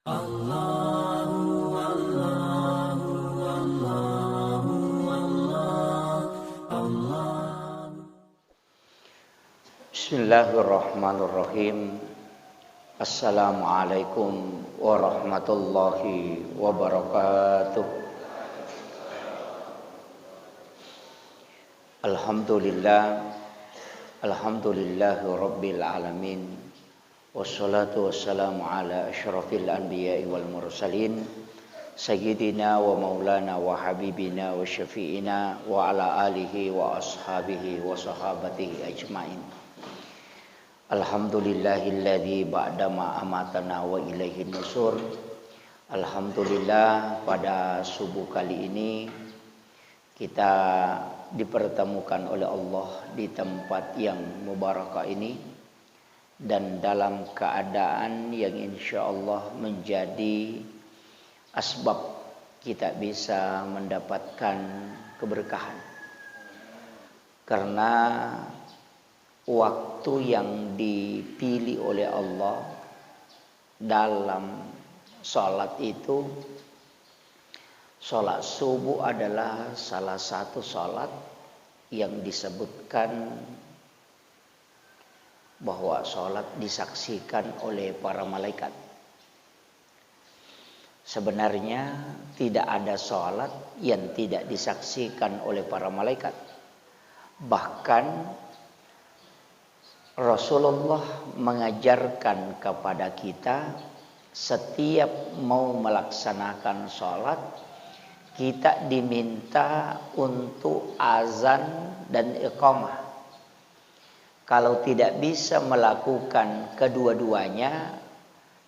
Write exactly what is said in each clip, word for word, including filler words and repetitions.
Bismillahirrahmanirrahim. Assalamualaikum warahmatullahi wabarakatuh. Alhamdulillah. Alhamdulillahi rabbil alamin. Wassalatu wassalamu ala asyrafil anbiya'i wal mursalin, sayyidina wa maulana wa habibina wa syafi'ina wa ala alihi wa ashabihi wa sahabatihi ajmain. Alhamdulillahilladzi ba'dama amatana wa ilaihin nusur. Alhamdulillah, pada subuh kali ini kita dipertemukan oleh Allah di tempat yang mubarakah ini dan dalam keadaan yang insya Allah menjadi asbab kita bisa mendapatkan keberkahan. Karena waktu yang dipilih oleh Allah dalam salat itu, salat subuh adalah salah satu salat yang disebutkan bahwa salat disaksikan oleh para malaikat. Sebenarnya tidak ada salat yang tidak disaksikan oleh para malaikat. Bahkan Rasulullah mengajarkan kepada kita, setiap mau melaksanakan salat, kita diminta untuk azan dan iqamah. Kalau tidak bisa melakukan kedua-duanya,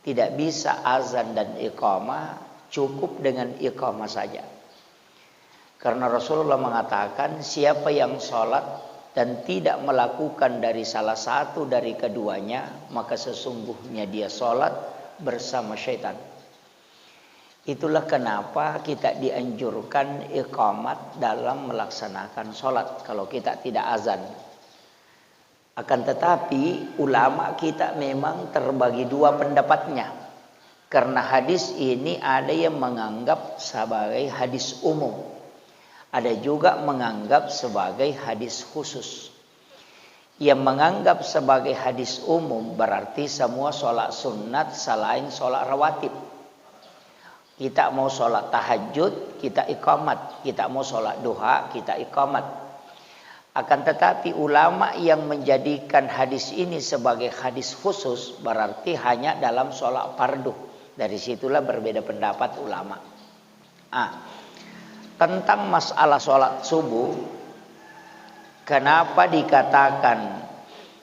tidak bisa azan dan iqamah, cukup dengan iqamah saja. Karena Rasulullah mengatakan, siapa yang salat dan tidak melakukan dari salah satu dari keduanya, maka sesungguhnya dia salat bersama syaitan. Itulah kenapa kita dianjurkan iqamat dalam melaksanakan salat kalau kita tidak azan. Akan tetapi, ulama kita memang terbagi dua pendapatnya. Karena hadis ini ada yang menganggap sebagai hadis umum, ada juga menganggap sebagai hadis khusus. Yang menganggap sebagai hadis umum berarti semua sholat sunat selain sholat rawatib. Kita mau sholat tahajud, kita iqamat. Kita mau sholat duha, kita iqamat. Akan tetapi, ulama yang menjadikan hadis ini sebagai hadis khusus berarti hanya dalam sholat fardu. Dari situlah berbeda pendapat ulama. Ah, tentang masalah sholat subuh, kenapa dikatakan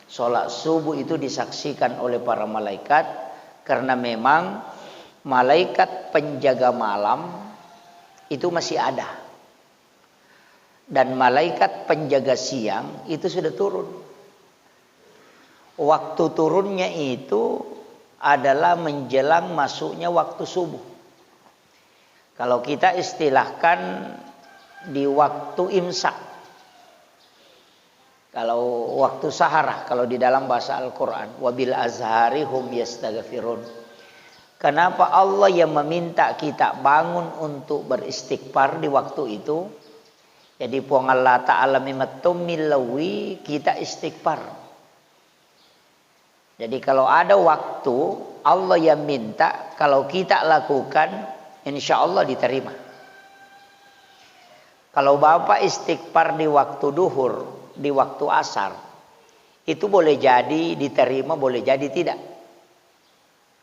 sholat subuh itu disaksikan oleh para malaikat? Karena memang malaikat penjaga malam itu masih ada. Dan malaikat penjaga siang itu sudah turun. Waktu turunnya itu adalah menjelang masuknya waktu subuh. Kalau kita istilahkan di waktu imsak. Kalau waktu saharah, kalau di dalam bahasa Al-Quran, "Wabil azhari hum yastaghfirun." Kenapa Allah yang meminta kita bangun untuk beristighfar di waktu itu? Jadi, Puang Allah Ta'ala memetto millauwi kita istighfar. Jadi, kalau ada waktu Allah yang minta, kalau kita lakukan, insya Allah diterima. Kalau Bapak istighfar di waktu duhur, di waktu asar, itu boleh jadi diterima, boleh jadi tidak.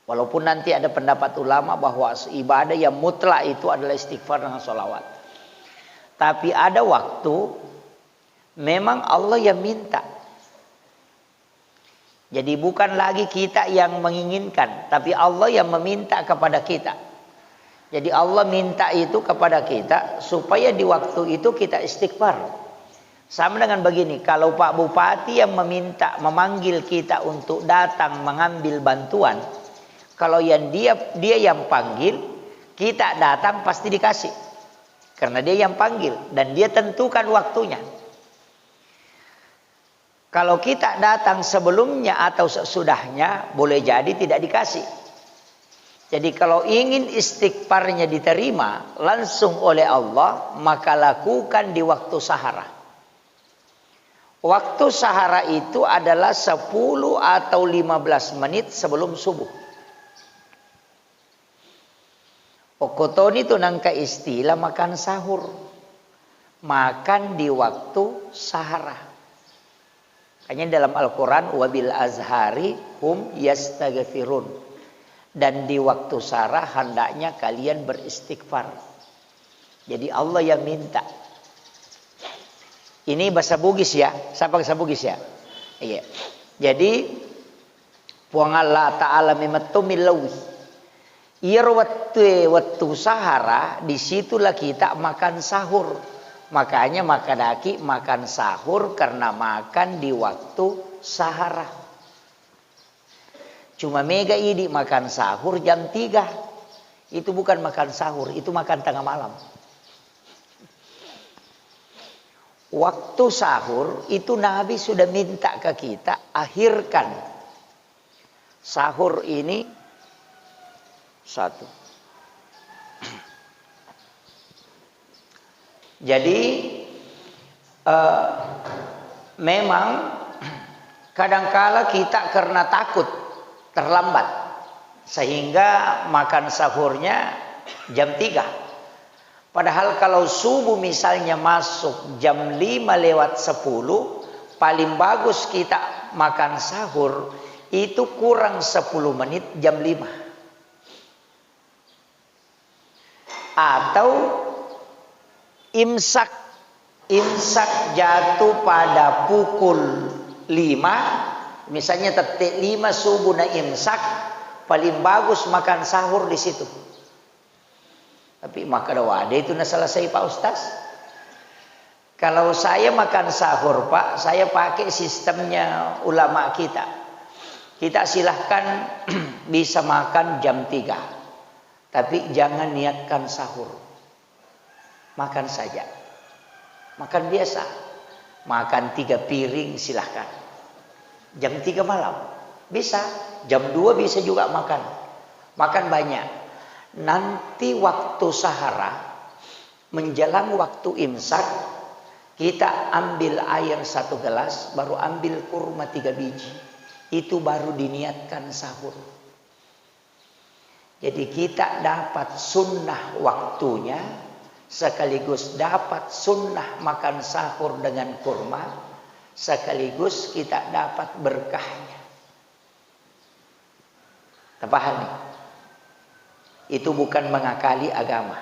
Walaupun nanti ada pendapat ulama bahwa ibadah yang mutlak itu adalah istighfar dengan sholawat. Tapi ada waktu memang Allah yang minta. Jadi, bukan lagi kita yang menginginkan, tapi Allah yang meminta kepada kita. Jadi, Allah minta itu kepada kita supaya di waktu itu kita istighfar. Sama dengan begini, kalau Pak Bupati yang meminta, memanggil kita untuk datang mengambil bantuan, kalau yang dia, dia yang panggil, kita datang pasti dikasih. Karena dia yang panggil dan dia tentukan waktunya. Kalau kita datang sebelumnya atau sesudahnya, boleh jadi tidak dikasih. Jadi, kalau ingin istighfarnya diterima langsung oleh Allah, maka lakukan di waktu sahara. Waktu sahara itu adalah sepuluh atau lima belas menit sebelum subuh. Okkotoni tu nangka istilah makan sahur. Makan di waktu sahara. Makanya dalam Al-Quran, "Wabil azhari hum yastaghfirun." Dan di waktu sahara hendaknya kalian beristighfar. Jadi Allah yang minta. Ini bahasa Bugis ya, siapa bahasa Bugis ya? Iya. Jadi Puang Allah Ta'ala memetto millauwi. Iyaro wettue, wettu sahara, disitulah kita makan sahur. Makanya makkadaki makan sahur karena makan di waktu sahara. Cuma mega idi makan sahur jam tiga. Itu bukan makan sahur, itu makan tengah malam. Waktu sahur itu Nabi sudah minta ke kita, akhirkan sahur ini satu. Jadi, eh, memang kadangkala kita karena takut terlambat, sehingga makan sahurnya jam tiga. Padahal kalau subuh misalnya masuk jam lima lewat sepuluh, paling bagus kita makan sahur itu kurang sepuluh menit jam lima. Atau imsak, imsak jatuh pada pukul lima, misalnya tette lima subuh na imsak, paling bagus makan sahur di situ. Tapi makkeda, "Wade itu na selesai, Pak Ustaz?" Kalau saya makan sahur, Pak, saya pakai sistemnya ulama kita. Kita silahkan bisa makan jam tiga. Tapi jangan niatkan sahur. Makan saja. Makan biasa. Makan tiga piring, silahkan. Jam tiga malam. Bisa. Jam dua bisa juga makan. Makan banyak. Nanti waktu sahara, menjelang waktu imsak, kita ambil air satu gelas, baru ambil kurma tiga biji. Itu baru diniatkan sahur. Jadi kita dapat sunnah waktunya, sekaligus dapat sunnah makan sahur dengan kurma, sekaligus kita dapat berkahnya. Terpahami? Itu bukan mengakali agama,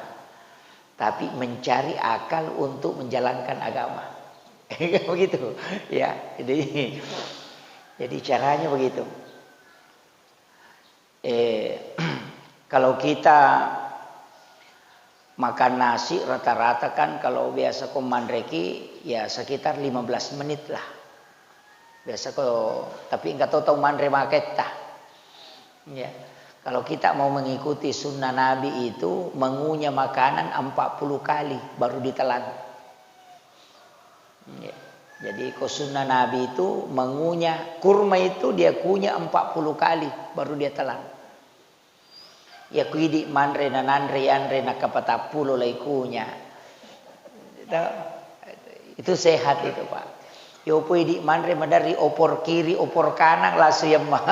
tapi mencari akal untuk menjalankan agama. Begitu, ya. Jadi, jadi caranya begitu. Eh, kalau kita makan nasi rata-rata kan, kalau biasa ko manreki, ya sekitar lima belas menit lah. Biasa ko, tapi engka to tau manre maketta. Ya. Kalau kita mau mengikuti sunnah Nabi itu, mengunyah makanan empat puluh kali baru ditelan. Ya. Jadi, ko sunnah Nabi itu mengunyah kurma itu, dia kunyah empat puluh kali baru dia telan. Ya, ku idi manre nananre yanre nakapatappulo lai kunyah. Itu, itu sehat itu, Pak. Yo, po idi manre maderri opor kiri, opor kanan, langsung yemma.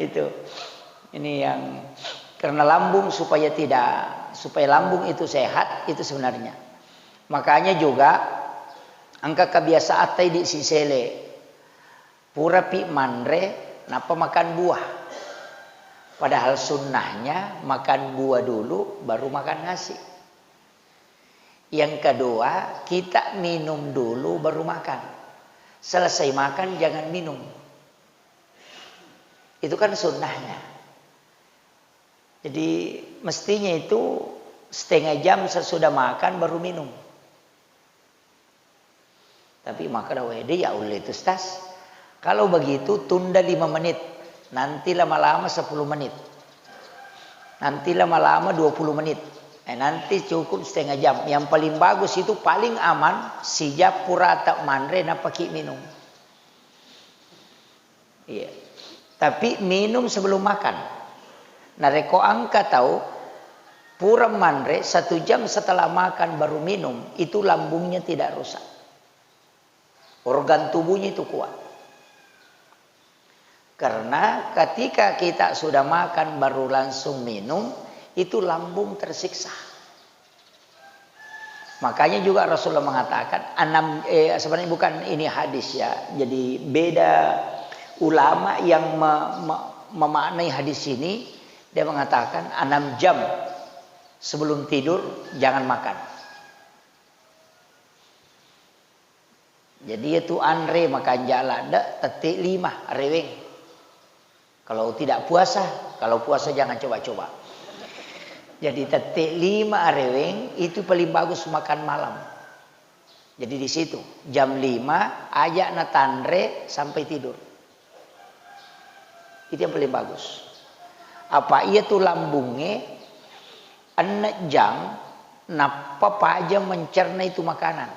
Itu. Ini yang karena lambung supaya tidak, supaya lambung itu sehat, itu sebenarnya. Makanya juga engka kebiasaan tai di sisele. Purapi manre, nappa makan buah. Padahal sunnahnya makan buah dulu, baru makan nasi. Yang kedua, kita minum dulu, baru makan. Selesai makan, jangan minum. Itu kan sunnahnya. Jadi, mestinya itu setengah jam sesudah makan, baru minum. Tapi makkeda, "Wede, ya ulle itu, Stas. Kalau begitu, tunda lima menit. Nanti lama-lama sepuluh menit. Nanti lama-lama dua puluh menit. Eh, nanti cukup setengah jam. Yang paling bagus itu, paling aman, sija purata manre, napaki minum." Iya. Tapi minum sebelum makan. Narekko engka tau pura manre, satu jam setelah makan baru minum, itu lambungnya tidak rusak. Organ tubuhnya itu kuat. Karena ketika kita sudah makan baru langsung minum, itu lambung tersiksa. Makanya juga Rasulullah mengatakan, enam, eh, sebenarnya bukan ini hadis ya. Jadi beda ulama yang me- me- memaknai hadis ini, dia mengatakan enam jam sebelum tidur jangan makan. Jadi itu anre makan jala de, tette lima areweng. Kalau tidak puasa, kalau puasa jangan coba-coba. Jadi tette lima areweng itu paling bagus makan malam. Jadi di situ jam lima aja natanre sampai tidur. Itu yang paling bagus. Apa iya tu lambungnge enne jam nappa paja mencerna itu makanan.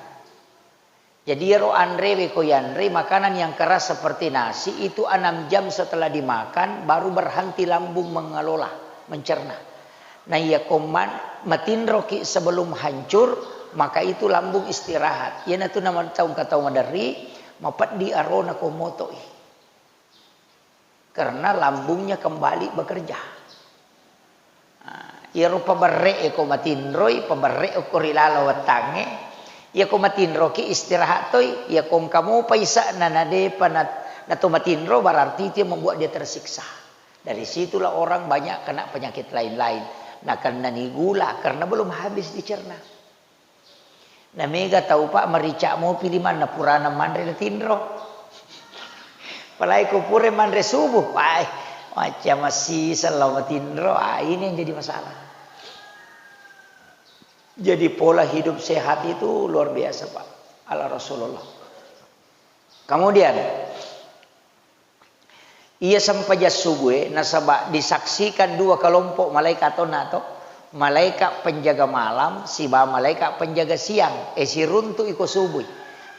Jadi iyaro anrewe ko yanre makanan yang keras seperti nasi itu enam jam setelah dimakan baru berhenti lambung mengelola, mencerna. Nah, iya ko man- matinroki sebelum hancur, maka itu lambung istirahat. Iyanatu nama tau engka tau maderri, mapeddi arona ko motoi. Karena lambungnya kembali bekerja. Nah, iyaro paberre e ko matinroi, paberre e ko ri laleng wettangnge, iya ko matinroki istirahat toi, iya ko engka mopa isa'na nadepa na, nato matinro, berarti itu yang membuat dia tersiksa. Dari situlah orang banyak kena penyakit lain-lain. Nakennani gula karena belum habis dicerna. Na mega tau, Pak, marica mopi limanna purana manre natinro. Apalagi ko pura manre subuh, wah, macca masiseng lao matinro. Ah, ini yang jadi masalah. Jadi pola hidup sehat itu luar biasa, Pak. Ala Rasulullah. Kemudian, iya sempajang subuh e, nasaba disaksikan dua kelompok malaikat to na to, malaikat penjaga malam siba malaikat penjaga siang, e siruntu iko subuh.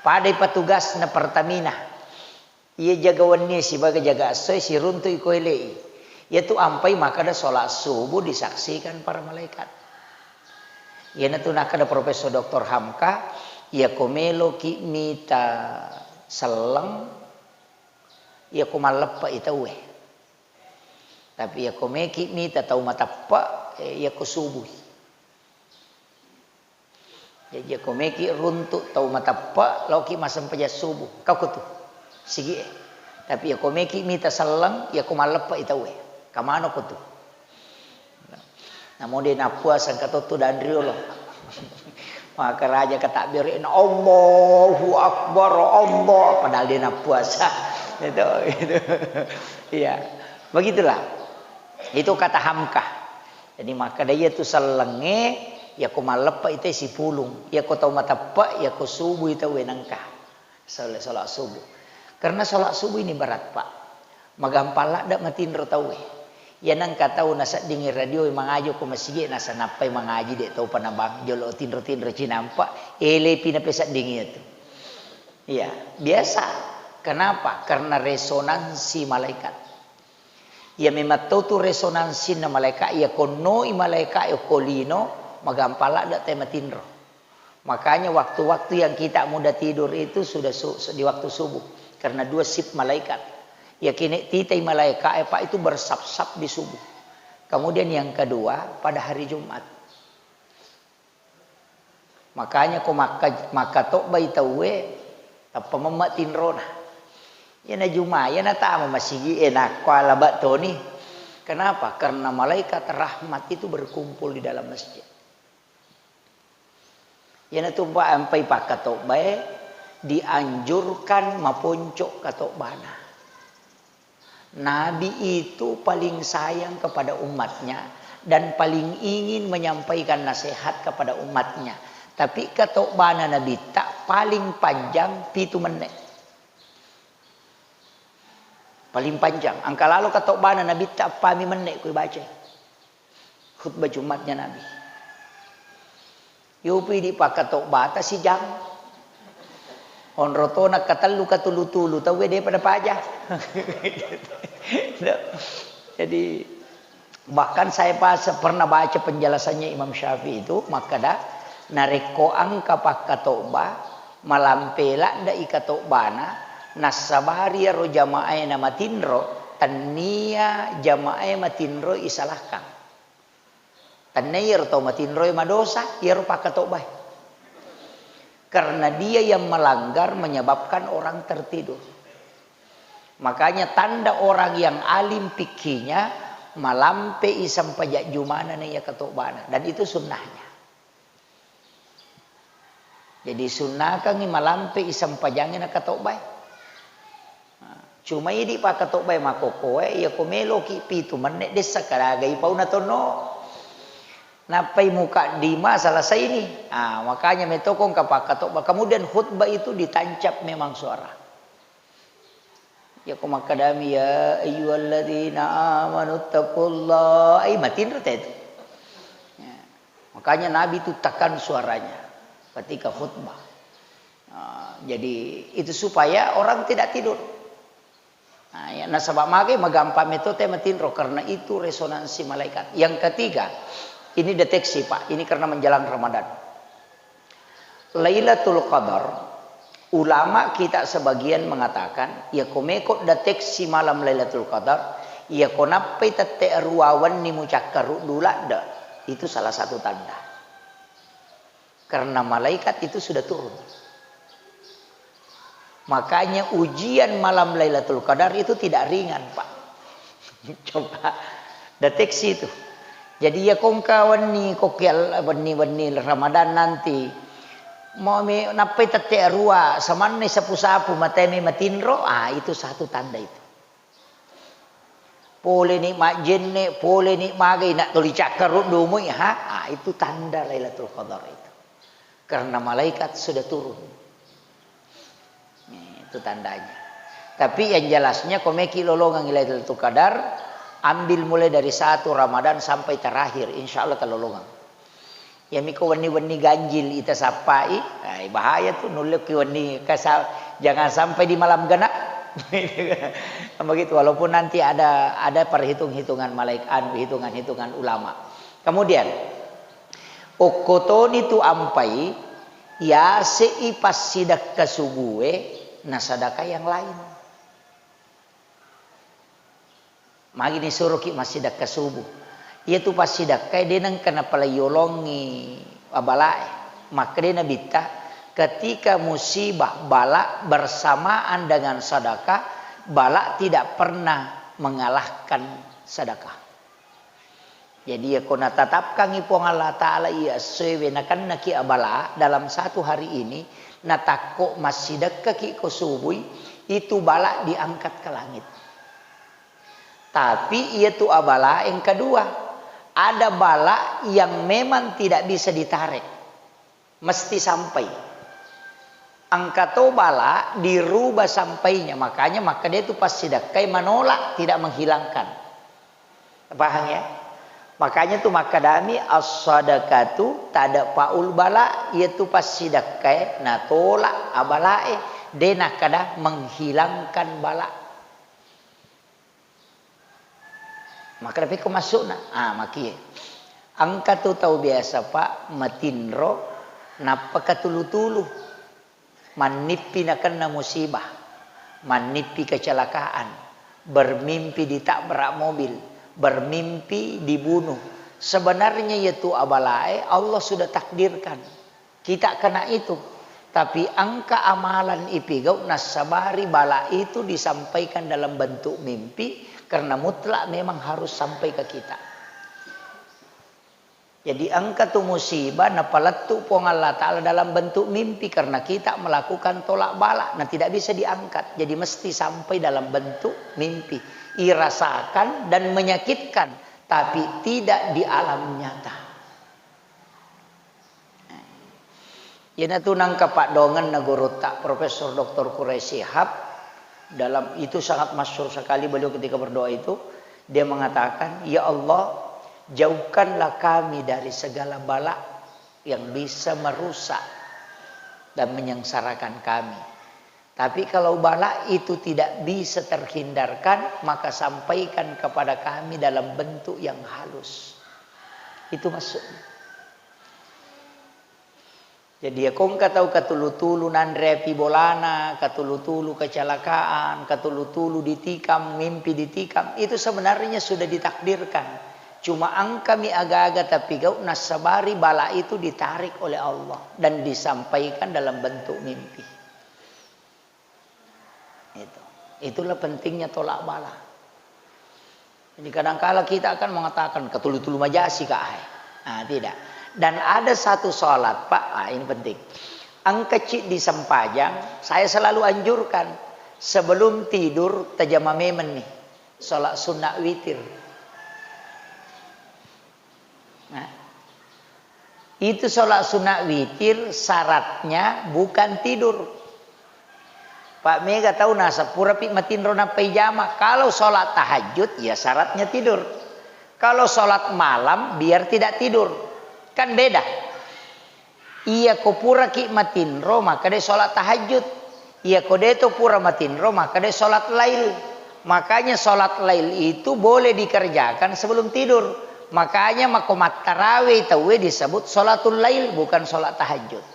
Padai patugasna Pertamina. Iya jaga wenni sibaga jaga esso e siruntu iko ele i. Iya tu ampai makkada sholat subuh disaksikan para malaikat. Iyanatu nakkada Profesor Doktor Hamka, iya ko meloki mita selleng, iyako malleppe'i tauwe. Tapi iyako meki mita tau mateppe, eh, iyako subui. Jaji iyako meki runtu tau mateppe, laoki massempajang subuh. Engka ko tu, sigi e. Tapi iyako meki mita selleng, iyako malleppe'i tauwe. Engka manokko tu. Namo de nappuasa engka to tu danriolo. Makaraja ka takbirna, "Allahu Akbar, Allah," padahal de nappuasa. Itu, itu. Iya. Begitulah. Itu kata Hamka. Jadi makkeda iya tu sellengnge, iyako malleppe'i tauwe sipulung. Iyako tau mateppe, iyako subui tauwe nengka. Sala-, salat subuh. Karena salat subuh ini berat, Pak. Magampang ladde matinro tauwe. Iya nengka tau naseddingi radio mangaji ko masigi, nasanappai mangaji, de taupa nabang jolo tinro-tinro cinampa, elepi napeseddingi itu. Iya, biasa. Kenapa? Karena resonansi malaikat. Iya memang tau tu resonansinna malaikat, iya konnoi malaikat, iya ko lino, magampang ladde te matinro. Makanya waktu-waktu yang kita mudah tidur itu sudah su-, di waktu subuh. Karena dua shift malaikat. Ya kini titai malaikat, eh, Pak, itu bersap-sap di subuh. Kemudian yang kedua, pada hari Jumat. Makanya ko makka-, makkatobbai tauwe, tappa memma tinrona. Iyana Juma, iyana tama masigi, eh, nakko alaba toni. Kenapa? Karena malaikat rahmat itu berkumpul di dalam masjid. Iyanatu pa-, ampai pakkatobbae dianjurkan maponco katobbana. Nabi itu paling sayang kepada umatnya dan paling ingin menyampaikan nasihat kepada umatnya. Tapi katobbana Nabitta paling panjang pitu menit. Paling panjang. Engka lalo katobbana Nabitta eppami menit kui bacai. Khutbah Jumatnya Nabi. Yopi di pakkatobbata sijang. Onrotona katellu katulu-tulu tauwe de pada paja. Jadi, Bahkan saya pas-, pernah baca penjelasannya Imam Syafi'i itu, makkeda, narekko engka pakkatobba, malampe ladde'i katobbana, nassabari iyaro jamaae namatinro, tennia jamaae matinro isalahkan. Tennia iyaro tau matinroe madosa, iyaro pakkatobbae. Karena dia yang melanggar menyebabkan orang tertidur. Makanya tanda orang yang alim fikihnya, malampe i sempajang jumana na iya katobbana. Dan itu sunnahnya. Jadi sunnakangngi malampe i sempajangngi na katobbae. Nah, cuma idi pakkatobbae makkokkoe, iya ko meloki pitu menne dessa karagai pauna tonno. Nappai mukaddimah selesai ni. Ah, makanya metokong ka pakkatobba. Kemudian khutbah itu ditancap memang suara. Iya ko makkadami, "Ya ayyuhalladzina amanu taqullaha." Ai matinro te itu. Ya. Makanya Nabi itu tekan suaranya ketika khutbah. Nah, jadi itu supaya orang tidak tidur. Nah, ya, nasaba magai magampang metode matinro karena itu resonansi malaikat. Yang ketiga, ini deteksi, Pak. Ini karena menjelang Ramadan. Lailatul Qadar, ulama kita sebagian mengatakan, iya ko meko deteksi malam Lailatul Qadar, iya ko nappai tette arua wenni mucakkaruddu ladde, itu salah satu tanda. Karena malaikat itu sudah turun. Makanya ujian malam Lailatul Qadar itu tidak ringan, Pak. Coba deteksi itu. Jadi ya kongka wenni, koki al-, wenni-wenni Ramadan nanti. Mau mi nappai tette arua, samanne sapu-sapu, matemi matinro, ah, itu satu tanda itu. Poleni majjenne, poleni magai, nak tuli cakkaruddu mui, ha? Ah, itu tanda Lailatul Qadar itu. Karena malaikat sudah turun. Nih, itu tandanya. Tapi yang jelasnya, ko meki lolongang Lailatul Qadar, ambil mulai dari satu Ramadan sampai terakhir, insya Allah talolongang. Iyami ko wenni-wenni ganjil ita sappai, ai bahaya tu, nulleki wenni kasa-, jangan sampai di malam genap. Begitu, walaupun nanti ada, ada perhitung-hitungan malaik-, anu, hitungan-hitungan ulama. Kemudian, okkotoni tu ampai, yase'i passidekka subue, na sadaka yang lain. Magi nisuroki massidekka subuh. Iyatu passidekkae de nengka napalai yolongi abalae. Makkeda Nabitta, ketika musibah bala bersamaan dengan sedekah, bala tidak pernah mengalahkan sedekah. Jadi, iyako natatapkangngi Puang Allah Ta'ala iya essoewe nakennaki abala dalam satu hari ini, natakko massidekkaki ko subui, itu bala diangkat ke langit. Tapi iyatu abala yang kedua, ada bala yang memang tidak bisa ditarik. Mesti sampai. Engka to bala dirubah sampainya, makanya makkeda tu passidekkai menolak, tidak menghilangkan. Paham ya? Makanya tu makkedami as-sadaqatu tadfa'ul bala, iyatu passidekkai natolak abalae, de nakkeda menghilangkan bala. Makkeda pekko maksudna? Ah, makie. Engka tu tau biasa, Pak, matinro, nappa katulu-tulu. Mannippi nakenna musibah, mannippi kecelakaan, bermimpi ditabrak mobil, bermimpi dibunuh. Sebenarnya iyatu abalae Allah sudah takdirkan. Kita kena itu. Tapi engka amalan ipigau nassabari bala itu disampaikan dalam bentuk mimpi, karena mutlak memang harus sampai ke kita. Jadi engka tu musibah napalettu Puang Allah Ta'ala dalam bentuk mimpi karena kita melakukan tolak bala, nah tidak bisa diangkat. Jadi mesti sampai dalam bentuk mimpi. Irasakan dan menyakitkan, tapi tidak di alam nyata. Iyanatu nangka paddoangenna gurutta Profesor Doktor Quraish Shihab dalam itu sangat masyhur sekali beliau ketika berdoa itu, dia mengatakan, "Ya Allah, jauhkanlah kami dari segala bala yang bisa merusak dan menyengsarakan kami." Tapi kalau bala itu tidak bisa terhindarkan, maka sampaikan kepada kami dalam bentuk yang halus. Itu maksudnya. Jadi, ya, ko engka tau katulu-tulu nanre api bolana, katulu-tulu kecelakaan, katulu-tulu ditikam, mimpi ditikam, itu sebenarnya sudah ditakdirkan. Cuma engkami aga-aga tapi gau nasabari bala itu ditarik oleh Allah dan disampaikan dalam bentuk mimpi. Itu. Itulah pentingnya tolak bala. Jadi kadangkala kita akan mengatakan, "Katulu-tulu majasi, Kak, hai." Nah, tidak. Dan ada satu sholat, Pak, ah, ini penting. Engka ciddi sempajang, saya selalu anjurkan, sebelum tidur, tajama memang nih. Sholat sunat witir. Nah, itu sholat sunat witir syaratnya bukan tidur. Pak, mega tau naseng purapi matinro nappai jama. Kalau sholat tahajud, ya syaratnya tidur. Kalau sholat malam, biar tidak tidur. Kan beda. Iya ko puraki matinro, maka de sholat tahajud. Iya ko deto pura matinro, maka de sholat lail. Makanya sholat lail itu boleh dikerjakan sebelum tidur. Makanya mako mattarawe tauwe disebut sholatul lail, bukan sholat tahajud.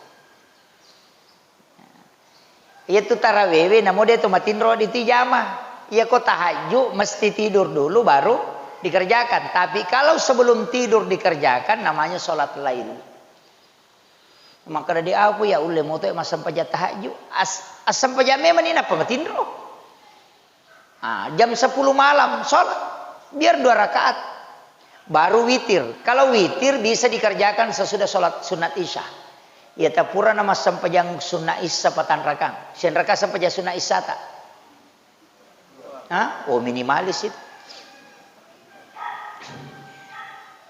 Iya tu tarawewe, namo deto matinro ditijama. Iya ko tahajud, mesti tidur dulu baru dikerjakan. Tapi kalau sebelum tidur dikerjakan, namanya sholat lail. Makkeda, "Di apa ya ulle moto massempajang tahajud?" As-, assempajang memang ni nappa matinro. Ah, jam sepuluh malam sholat, biar dua rakaat. Baru witir. Kalau witir bisa dikerjakan sesudah sholat sunat isya. Ya tapura na massempajang sunat isya patang rakang. Siapa rakaat sempajang sunat isya ta? Hah? Oh, minimalis itu.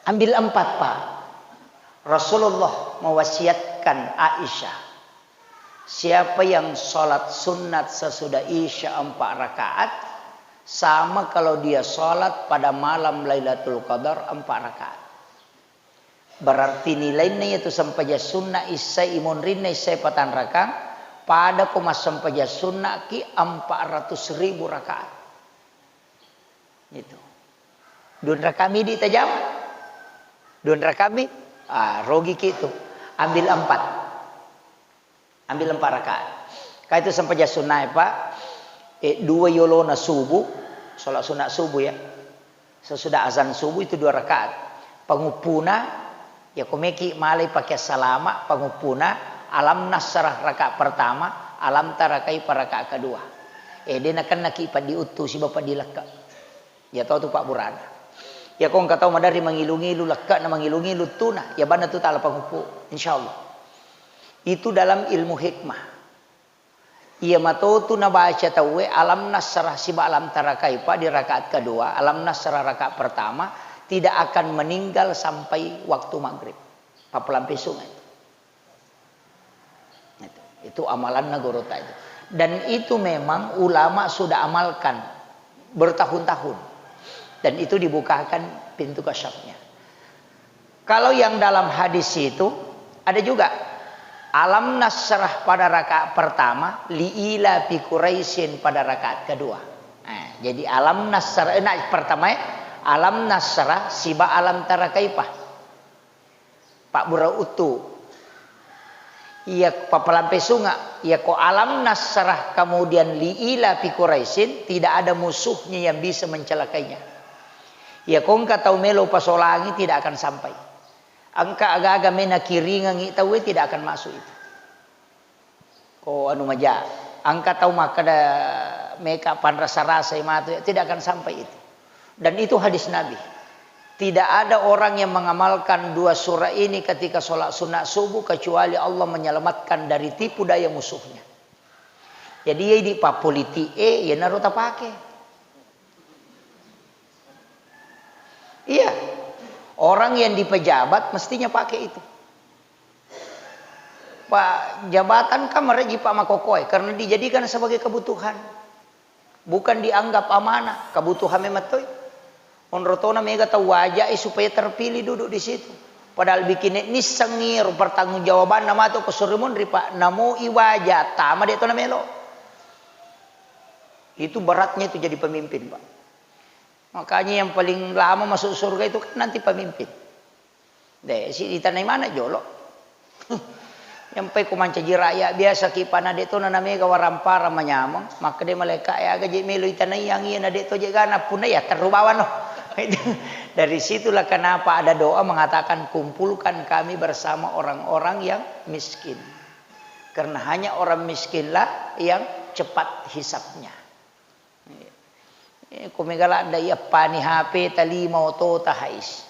Ambil empat, Pak. Rasulullah mewasiatkan Aisyah, siapa yang sholat sunat sesudah Isya empat rakaat, sama kalau dia sholat pada malam Lailatul Qadar empat rakaat. Berarti nilainna iyatu sempajang sunna issai imonrinna issai patang rakang, pada ko massempajang sunnaki empat ratus ribu rakaat. Itu. Dua rakami di tajama. Dua rakami, ah, rogi ki itu. Ambil empat. Ambil empat rakaat. Ka itu sempajang sunnae, Pak. Eh, dua yolona subuh, sholat sunat subuh ya. Sesudah azan subuh itu dua rakaat. Panguppuna, ya komeki malai pakai salama, panguppuna, alam nasrah rakaat pertama, alam tara kaifa rakaat kedua. Eh, de nakennaki paddi uttu siba paddi lekka. Ya tau tu pabburana. Ya ko engka tau maderri mangilu-ngilu, lekkana mangilu-ngilu tuna, ya banna tu tala panguppu, insyaallah. Itu dalam ilmu hikmah. Iya matotu nabaca tauwe alam nasrah siba alam tara kaifa di rakaat kedua, alam nasrah rakaat pertama, tidak akan meninggal sampai waktu maghrib. Pappelampe sunga itu. Itu, itu amalanna gorota itu. Dan itu memang ulama sudah amalkan bertahun-tahun. Dan itu dibukakan pintu kasyafnya. Kalau yang dalam hadis itu ada juga alam nasrah pada rakaat pertama, liila fi Quraisyin pada rakaat kedua. Nah, jadi alam nasrah, eh, nah, pertama ya, alam nasrah siba alam tara kaifa. Pabbura uttu. Iya, pappelampe sunga. Iya ko alam nasrah, kemudian liila fi Quraisyin, tidak ada musuhnya yang bisa mencelakainya. Iya ko engka tau melo pasolangi, tidak akan sampai. Engka aga-aga mena kiringangi tauwe, tidak akan masuk itu. Ko anu maja, engka tau makkeda meka panrasa-rasai matu, ya, tidak akan sampai itu. Dan itu hadis Nabi. Tidak ada orang yang mengamalkan dua surah ini ketika sholat sunat subuh kecuali Allah menyelamatkan dari tipu daya musuhnya. Jadi, ya, di papolitik, eh, ya, naro tapake. Iya. Orang yang di pejabat mestinya pakai itu. Pak, jabatan kan mereji Pak makokoe karena dijadikan sebagai kebutuhan. Bukan dianggap amanah, kebutuhan memang toi. Onrotona mega tau wajai supaya terpilih duduk di situ. Padahal bikin nissengi ro pertanggungjawabanna matu ko suri monri, Pak. Namo iwaja tama de to namelo. Itu beratnya itu jadi pemimpin, Pak. Makanya yang paling lama masuk surga itu kan nanti pemimpin. De, si ditanai mana jolo. Yang pai ko mancaji rakyat biasa ki, pana de to na mega warampara manyameng, maka de malaika e aga je melo itanai yang iya na de to je gana punna ya terru bawano. Dari situlah kenapa ada doa mengatakan, "Kumpulkan kami bersama orang-orang yang miskin." Karena hanya orang miskinlah yang cepat hisabnya. Eh, ko mega ladda iya pani H P ta lima otota hais.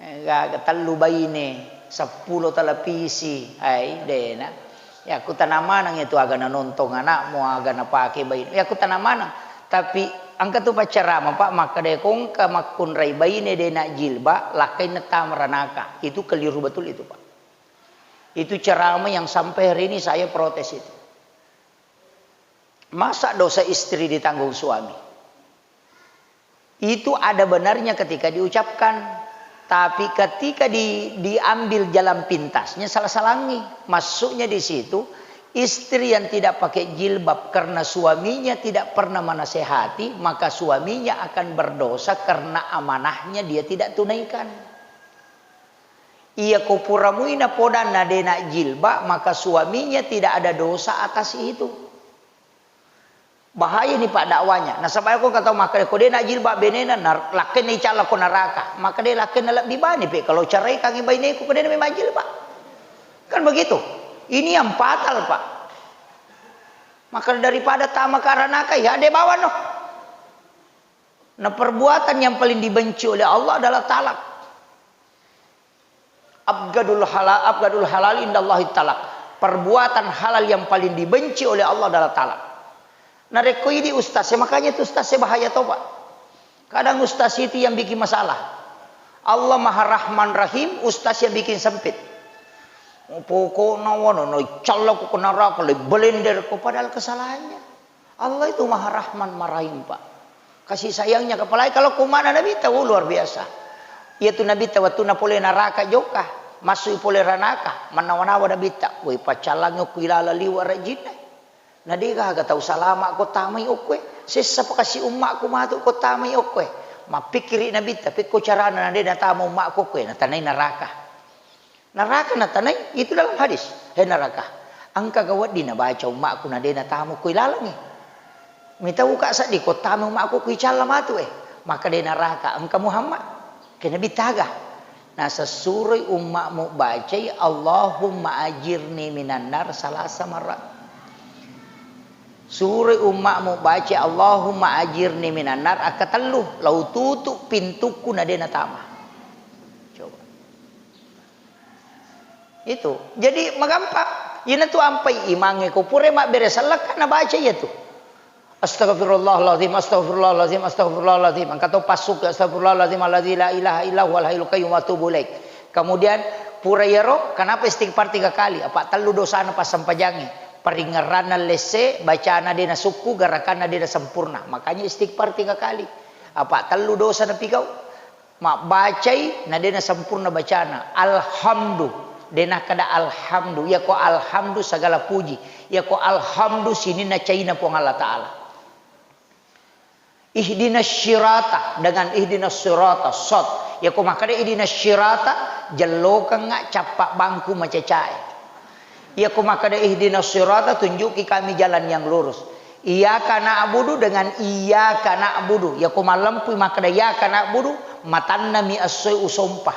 Eh, gaga tellu baine, seppulo televisi, ai dena. Ya, ku tanang maneng itu aga nanontong anakmu, aga napake baine. Ya, ku tanang maneng. Tapi engka tu paccarama, Pak, makkeda ko engka makkunrai baine de na jilbab, lakkainna tama ranaka. Itu keliru betul itu, Pak. Itu ceramah yang sampai hari ini saya protes itu. Masa dosa istri ditanggung suami? Itu ada benarnya ketika diucapkan, tapi ketika di, diambil jalan pintasnya, salah-salangi. Maksudnya di situ, istri yang tidak pakai jilbab karena suaminya tidak pernah menasehati, maka suaminya akan berdosa karena amanahnya dia tidak tunaikan. Iya ko pura mui napodanna de na jilbab, maka suaminya tidak ada dosa atas itu. Bahaya ini, Pak, dakwanya. Nasaba ko engka tau makkeda ko de na jilbab benena, na lakkainna icalla ko naraka. Makkeda lakkainna lebbi bani pe kalau ceraikangi baineku ko de na memang jilbab. Kan begitu. Ini yang fatal, Pak. Maka daripada tama ka ranaka, ya de bawano. Nah, perbuatan yang paling dibenci oleh Allah adalah talak. Abgadul halal, abgadul halal indallahi talak. Perbuatan halal yang paling dibenci oleh Allah adalah talak. Narekko idi ustaz, ya makanya itu ustaz, ya bahaya to, Pak. Kadang ustaz itu yang bikin masalah. Allah Maha Rahman Rahim, ustaz yang bikin sempit. Pokokna wono, no, icalla ko neraka, le belender ko, padahal kesalahannya. Allah itu Maha Rahman, Marahim, Pak. Kasih sayangnya, apalagi kalau ko ummana Nabitta, oh, luar biasa. Iyatu Nabitta wettunna pole naraka jokka, massui pole ranaka, mannawa-nawa Nabitta, woi, paccallangi okko ilala liwa rajinna. Na de gaga tau salama ko tamai okkoe, sessa pakasi ummaku matu ko tamai okkoe. Mappikkiri Nabitta, pekko carana na de natama ummaku okkoe, natanai naraka. Naraka natanai, itu dalam hadis. He naraka, engka ga wedding nabaca ummaku na de natama ko ilalengnge? Mitauka seddi ko tama ummaku ko icalla matu e. Maka de naraka, engka Muhammad. Ke Nabi taga. Nasessuroi ummamu bacai, "Allahumma ajirni minan nar" salasa marrat. Suroi ummamu bacai, "Allahumma ajirni minan nar" akkatellu, lao tutu pintukku na de natama. Coba. Itu. Jadi magampang. Iyanatu ampai imangnge ko pura mabbere sellekka nabaca iyatu. Astagfirullahaladzim, astagfirullahaladzim, astagfirullahaladzim. Engka to passuki, astagfirullahaladzim alladzi la ilaha illa huwal hayyul qayyum wa atubu ilaik. Kemudian pura iyaro, kenapa istighfar tiga kali? Apa tellu dosana passempajangnge. Paringngeranna lesse, bacana de nasukku, gerakanna de nasempurna. Makanya istighfar tiga kali. Apa tellu dosa napigau? Mabbacai na de nasempurna bacana. Alhamdu. De nakkeda alhamdu. Iyako alhamdu segala puji. Iyako alhamdu sininna caina Puang Allah Ta'ala. Ihdinas sirata dengan ihdinas sirata, sot. Iyako makkeda ihdinas sirata, jellokengnga cappa bangku macacae. Iyako makkeda ihdinas sirata, tunjuki kami jalan yang lurus. Iyyaka na'budu dengan iyyaka na'budu. Iyako mallempui makkeda iyyaka na'budu, matannami essoe usompa.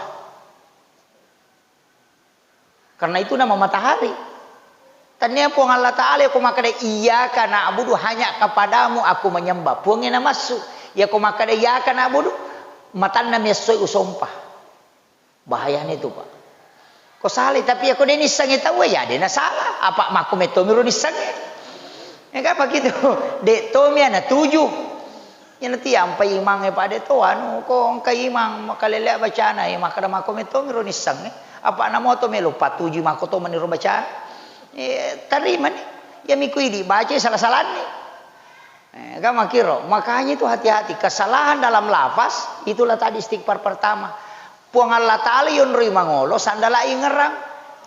Karena itu nama matahari. Tania Puang Allah Ta'ala, iyako makkeda iyyaka na'budu, hanya kepadamu aku menyembah. Puangnge namassu. Iyako makkeda iyyaka na'budu, matannami essoe usompa. Bahayana itu, Pak. Ko salai, tapi iyako de nissengnge tauwe, ya de nasala. Apa makko mettomiro nissengnge. Ya kan begitu. De tommi ana tuju. Iyana tiampai imangnge, Pak, de to anu, ko engka imang makalelea bacana, ya makkeda makko mettomiro nissengnge. Apa namo to melo patuju makko to maniro bacana. Eh, tarimani. Ya miko idi baca salah-salanni. Eh, kan makkiro. Makanya itu hati-hati. Kesalahan dalam lafaz, itulah tadi istighfar pertama. Puang Allah Ta'ala yonroi mangolo, sandala ingerang.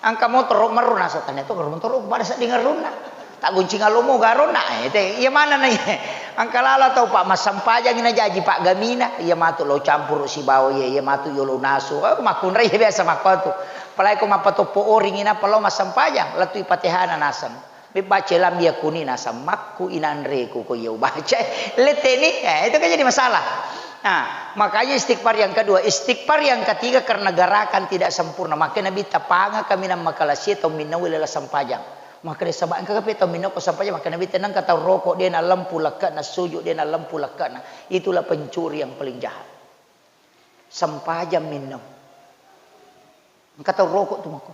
Angka motoro merru nasa tanya to, motoro pada sedding ngerunna. Tak gunci ngalomo garona. Eh, te, iya mana na iya? Engka lalo tau, Pak, massempajangi najaji paggamina, iya matu lo campuru sibawa iya, iya matu yolo nasu. Eh, makkunrai biasa makkotu. Apalagi ko mappatoppo oringi nappa lo massempajang, lettu Fatihana naseng. Mebbaca lam yakuni naseng, makku inanreku ko iya ubaca. Leteni, eh, itu kan jadi masalah. Nah, makanya istighfar yang kedua, istighfar yang ketiga karena gerakan tidak sempurna. Makanya Nabi tapanga kaminang makalasie tau minnawi lela sempajang. Makkeda, saba engka kape tau minna ko sempajang, makkeda Nabitta, engka tau roko de nalempu lekke'na, sujud de nalempu lekke'na. Itulah pencuri yang paling jahat. Sempajang minna. Engka tau roko tu mako.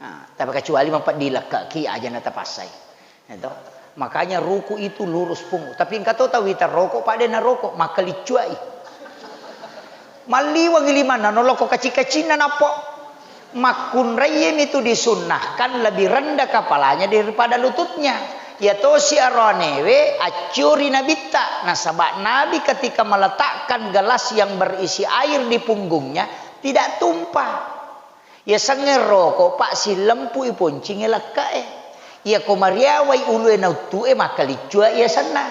Nah, tapi kecuali mapeddi lekke'ki aja na tapassai. Itu. Makanya ruku itu lurus pungu. Tapi engka to tau wita roko, Pak, de naroko, makkaliccuai. Malliwangi limanna, noloko kaci-kacinna nappo. Makkunraiemi tu disunnahkan lebih rendah kepalanya daripada lututnya. Iya tosi aroanewe acciori Nabitta, nasaba Nabi ketika meletakkan gelas yang berisi air di punggungnya, tidak tumpah. Iya sengnge roko, Pak, sillempu i poncinge lekke'e. Iya ko mariawai ulue nauttu'e, makkaliccuai iya senna.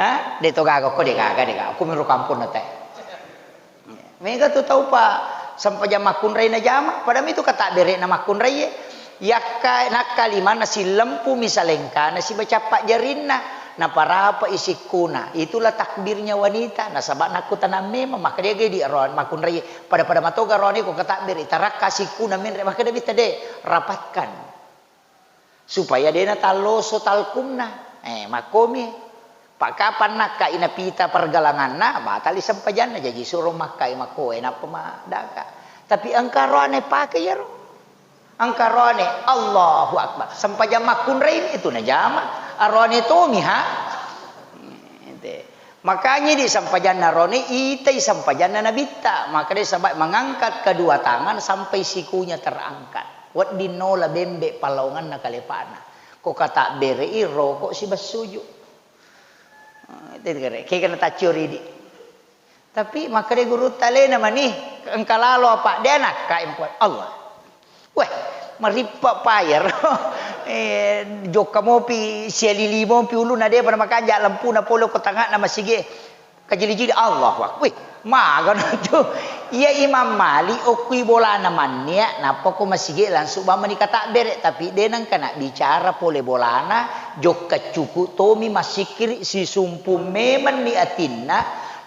Ha? De to gaga ko, de gaga, de gaga. Ko miro kampung na te. Mega tu tau, Pak, sempajang makkunrai najama, padahal itu katabbere'na makkunrai. Yakka, nakka limanna sillempu misalengka nasiba cappa jarinna, naparapa isikkuna. Itulah takbirnya wanita, nasaba nakku tanang memang, maka dia gedi roan makkunrai. Pada-pada matoga roane ko katabbere, tarakka sikkuna menre, maka dia bita de rapatkan. Supaya de natalloso talkunna. Eh, makkomi. Pak, kapan nakkai napita pergelanganna, batali sempajanna, jaji suro makkai makkoe, nappa madaka. Tapi engka roane pake iyaro. Engka roane, Allahu Akbar. Sempajang makkunrai itu najama. Aroane tomi, ha? Ente. Makanya di sempajanna rone itai sempajanna Nabitta. Maka dia sampai mengangkat kedua tangan sampai sikunya terangkat. Wedding nola bembe palaonganna kalepana. Ko katabbere'i roko siba suju. Kega na taccio ridi. Tapi makkeda gurutta alena mani, engka lalo apa? De nakkai mpuat Allah. Weh, marippa payar. Eh, jokka mopi, sialili mopi uluna, de pada makanja lempuna pole ko tangana masigi. Kajili-jili, Allahu Akbar. Wih, magana tu. Iya Imam Malik okkui bolana mannia, nappa ko masigi langsung bamani katabbere, tapi de nengka na bicara pole bolana, jokka cuku tomi massikkiri, sisumpu memenni atinna,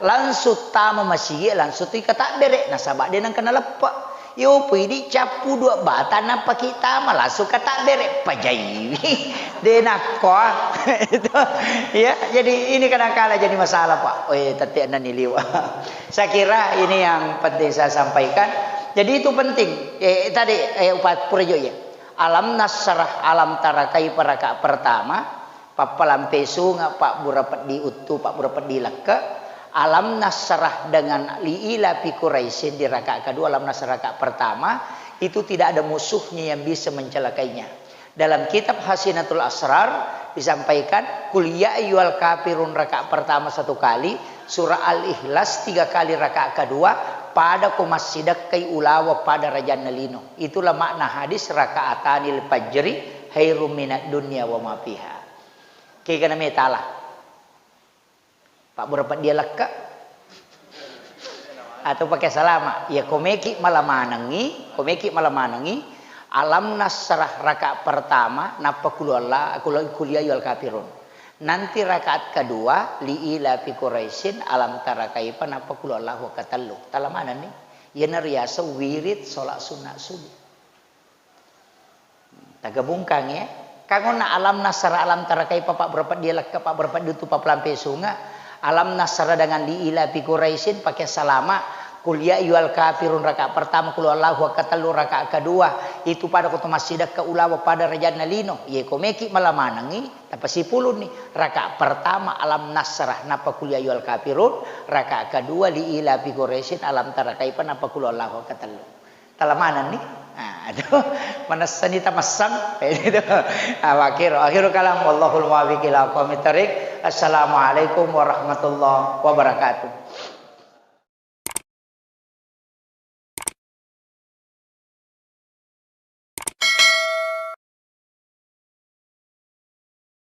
langsung tama masigi, langsung tu ikatabbere, nasaba de nengka naleppe. Yo, pui di cappu dua bata, nappaki tama, langsung katabbere, pajaiwi. De nakko, ah. Itu, ya, jadi ini kadangkala jadi masalah, Pak. Oh, iya, tette nani liwa. Saya kira ini yang penting saya sampaikan. Jadi itu penting. Eh, tadi, eh, upa-, pura jo, ya. Alam nasrah, alam tara kaifa rakaat pertama. Pappalampe sunga, pabbura peddi uttu, pabbura peddi lekke. Alam nasrah dengan liila fi Quraisyin di rakaat kedua, alam nasrah rakaat pertama, itu tidak ada musuhnya yang bisa mencelakainya. Dalam kitab Hasinatul Asrar disampaikan, kul ya ayyuhal kafirun rakaat pertama satu kali, surah Al-Ikhlas tiga kali rakaat kedua, pada ko massidekkai ulawa pada rajanna lino. Itulah makna hadis rakaatanil fajri khairum minad dunya wa ma fiha. Kegana metala. Pabbura peddia lekka. Atau pakai salama. Ya, komeki mala manengi, komeki mala manengi, alam nasrah rakaat pertama, nappa kulu Allah, kulu, kul ya ayyuhal kafirun. Nanti rakaat kedua, li ila fi Quraisyin, alam tara kaifa, nappa kulu Allahu katellu. Tala manenni. Iyana riaseng wirid salat sunna subuh. Tagabungkang, ya. Kangonna alam nasrah, alam tara kaifa, pabbura peddia lekka, pabbura peddi uttu, pappalampe sunga. Alam nasrah dengan li ila fi Quraisyin pakai salama. Kul ya ayyuhal kafirun rakaat pertama, kul Allahu katellu rakaat kedua. Itu pada ko to massidekka ulawa pada rajanna lino. Ye komeki mala manengi, tapasipulunni. Rakaat pertama alam nasrah, nappa kul ya ayyuhal kafirun. Rakaat kedua li ila fi Quraisyin, alam tara kaifa, nappa kul Allahu katellu. Tala manenni? Ah, aduh, manessani tamassang. Itu. Ah, wa akhiru, akhiru kalam, wallahul muwaffiq ila aqwamit thariq. Assalamualaikum warahmatullahi wabarakatuh.